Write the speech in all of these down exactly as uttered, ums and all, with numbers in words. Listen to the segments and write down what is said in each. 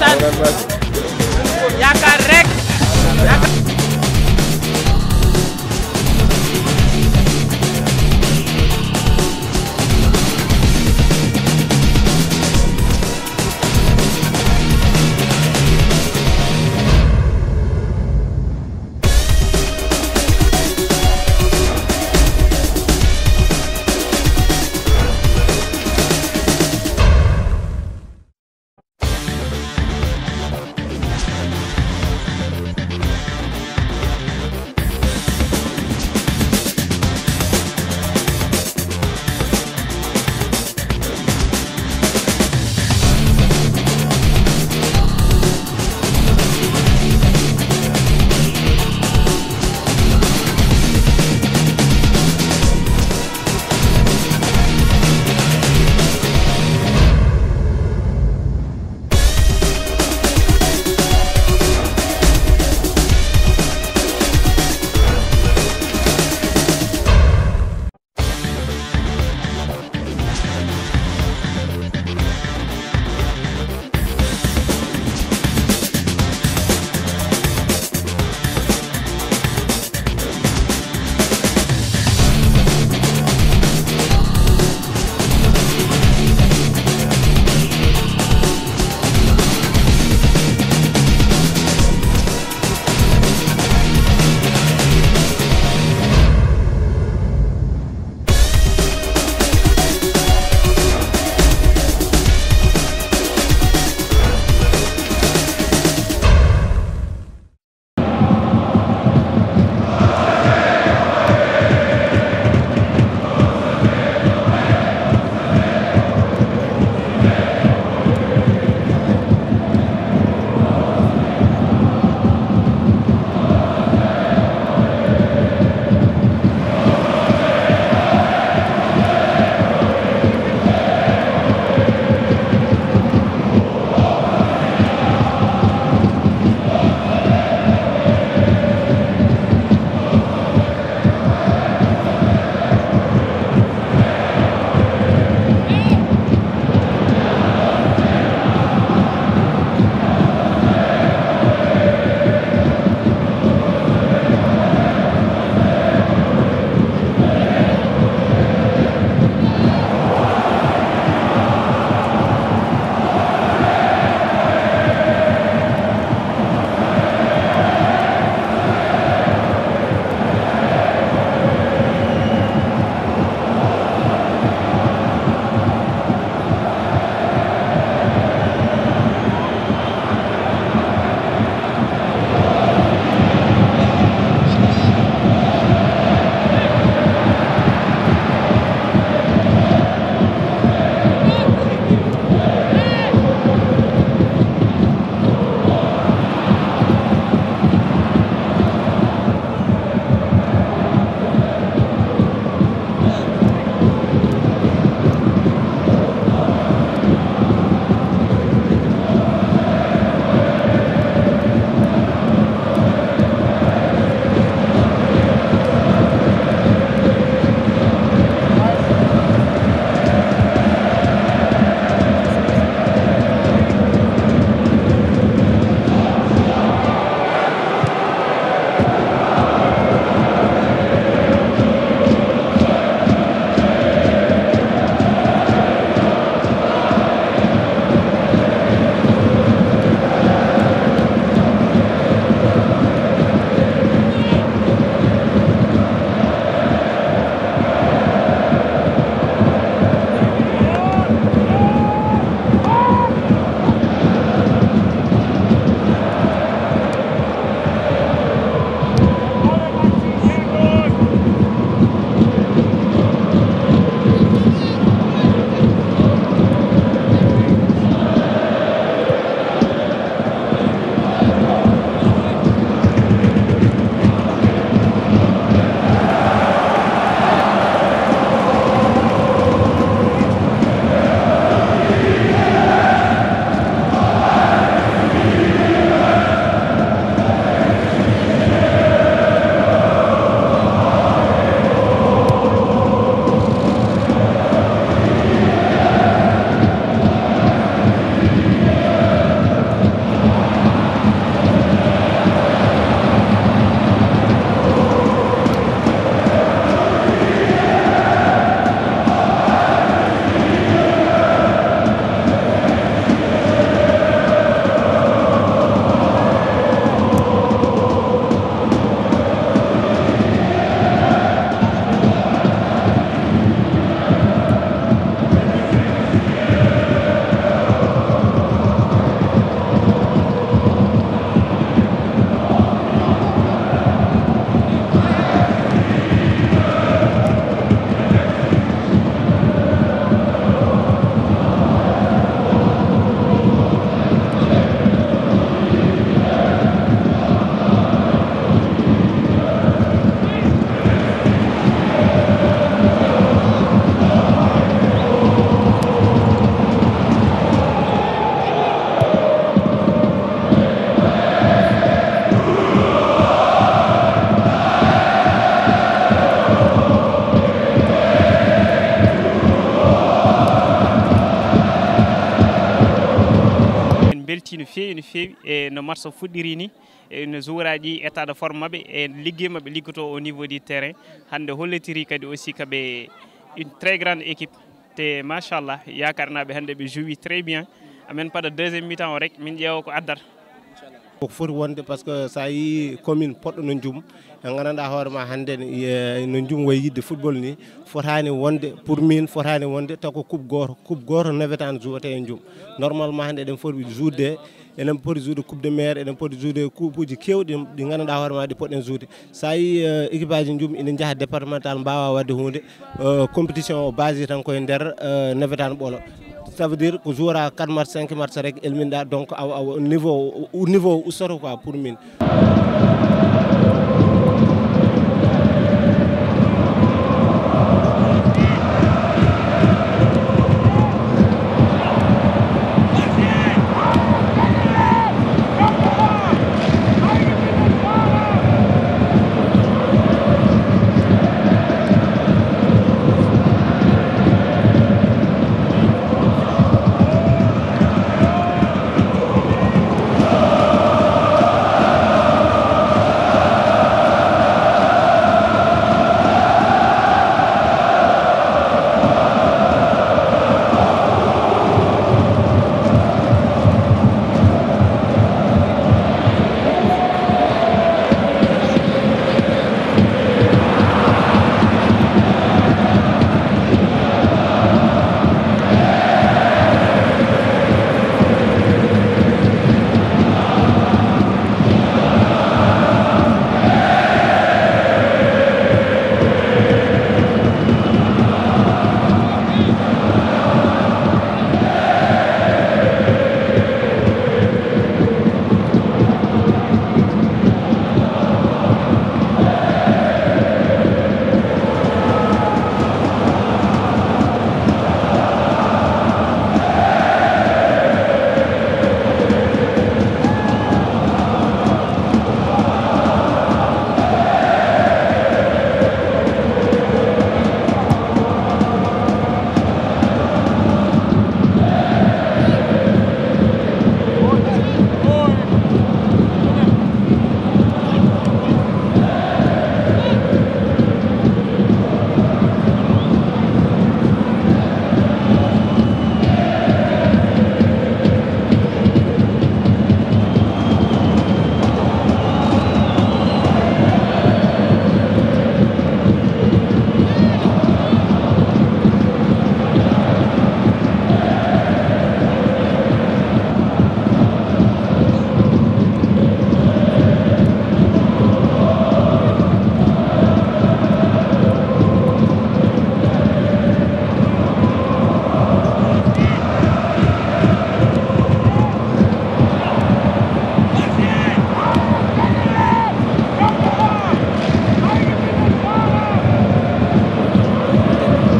Yaakaar rek. Yaakaar. Weltii no feewi, no feewi e no match o fuɗɗiri ni, e no joueur aji, état de forme maɓɓe, e liggey maɓɓe liggotoo au niveau du terrain. Hannde hollitirii kadi aussi kaɓe une très grande équipe. Te machallah, yaakaarnaaɓe hannde ɓe joué très bien. Amen paɗa deuxième mi-temps o rek, min ƴeewa ko addata. Koko foti wonde, parce que sa yii commune poɗɗo no jum, en gandanɗa hoore ma hannde, no jum wayi yidde football ni, fotani wonde, pour min fotani wonde taw ko coupe goto, coupe goto nawetaan jouete e jum. Normalement hannde eɗen foti joude, eɗen poti joude coupe de maire, eɗen poti joude coupe uji kewɗi ɗi gandanɗa hoore ma ɗi poɗɗen joude. Sa yii équipe aji jum ina jaaha départemental, mbawa wadde hunde. Compétition o base tan koye nder nawetaan ɓolo. Ça veut dire ko jouera quatre match, cinq match rek, elminɗa. Donc awa awa niveau niveau ustoto quoi pour min.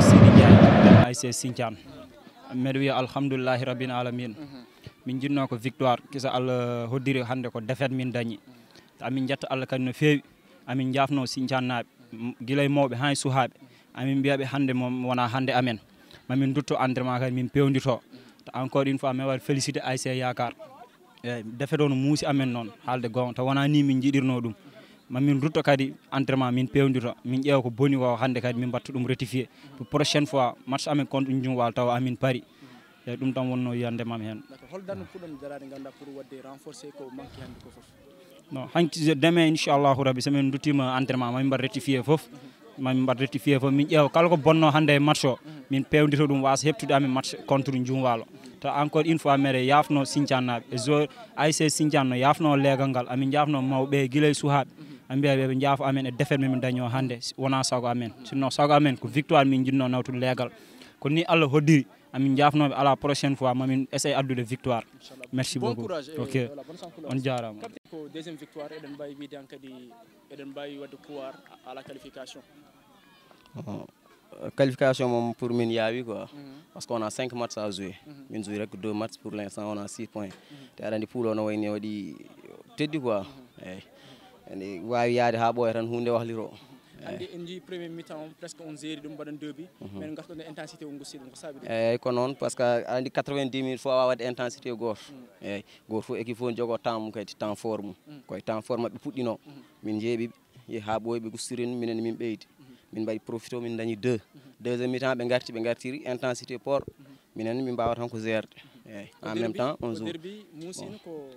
Sini Ndiaye, A S C Sinthiane. Mbeɗa wiya alhamdulillahi rabbil alamin. Min jinnoo ko victoire, kisa Allah hoddiri hannde ko défaite min dañi. Amin njetta Allah kadi no feewi. Amin njaafnoo Sinthiane naaɓe, gila e mawɓe haa e suhaaɓe. Amin mbiya ɓe hannde moom wonaa hannde amen. Mamin ndutto entraînement kadi min pewndito. Te encore une fois min waɗi félicité A S C Yakar. Eyyi, défaite o no muusi amen noon, haalde goonga, taw wonaa nii min njiɗirnoo ɗum. Ma min rutto kadi entraînement, min peewndito, min ƴeewa ko boni ko, hannde kadi min mbaɗta ɗum rectifié. Pour prochaine fois, match amen contre Ndiouwalo, tawa amin pari. Eyyi, ɗum tan wonnoo yiyannde am heen. D'accord. Hol darnde puɗɗon daraade, ngannduɗaa, pour waɗde renforcer ko manque hannde ko fof? Non, hanki demain, inchallahu rabbi, so min nduttiima entraînement, ma min mbaɗ rectifié fof. Ma min mbaɗ rectifié fof, min ƴeewa kala ko bonnoo hannde e match o, min peewndito ɗum, waasa heɓtude amen match contre Ndiouwalo. Taw encore une fois, mbeɗa yaafnoo Sinthiane naaɓe, e joueur A S C Sinthiane no yaafnoo leegal ngal, amin njaafnoo mawɓe gila e suhaaɓe, amin mbiya ɓe ɓe njaafo amen e défaite min dañi o hannde, wonaa sago amen. Sinno sago amen ko victoire min njiɗnoo nawtude leegal. Ko nii Allah hoddiri, amin njaafnoo ɓe, à la prochaine fois ma min essaye addude victoire. Merci beaucoup. Bon courage. Ok. Voilà, bonne chance pour le reste. On jaaraama. Ko deuxième victoire, eɗen mbaawi wiyde han kadi eɗen mbaawi waɗde croire à la qualification? Qualification moom pour min yaawi quoi. Parce que on a cinq matchs à jouer. Min jouer rek deux matchs, pour l'instant on a six points. Te aɗa anndi poule o no wayni waɗi teddi quoi. Eyyi. Ene waawi yaade haa ɓooya tan huunde wahliro. Hannde en njii premier mi-temps on, presque on jeeri ɗum, mbaɗan deux bi. Min ngartoɗen e intensité o, ngusti ɗum, ko saabi ɗum? Eyyi, ko noon, parce que aɗa anndi quatre-vingt-dix minutes fof a waawat intensité gooto. Eyyi, gooto fof équipe fof jogo temps mum kadi, temps fort mum. Koye temps fort maɓɓe puɗɗino. Min njeeɓi ɓe haa ɓooyi, ɓe ngustirin, minen min ɓeydi. Min mbaɗi profité, min dañi deux. Deuxième mi-temps ɓe ngarti, ɓe ngartiri intensité port. Minen min mbaawa tan ko gérde. Eyyi, en même temps on joue. Derbi muusino ko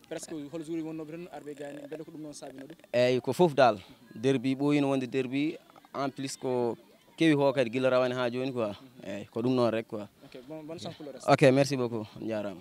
presque hol jour wonnooɓe tan arɓe gayni, mbele ko ɗum noon saabino ɗum? Eyyi, ko fof dal. Derbi ɓooyino wonde derbi, en plus ko kewi ko kadi gila rawane haa jooni quoi. Eyyi, ko ɗum noon rek quoi. Ok, bon, bonne chance pour le reste. Ok, merci beaucoup, on njaaraama.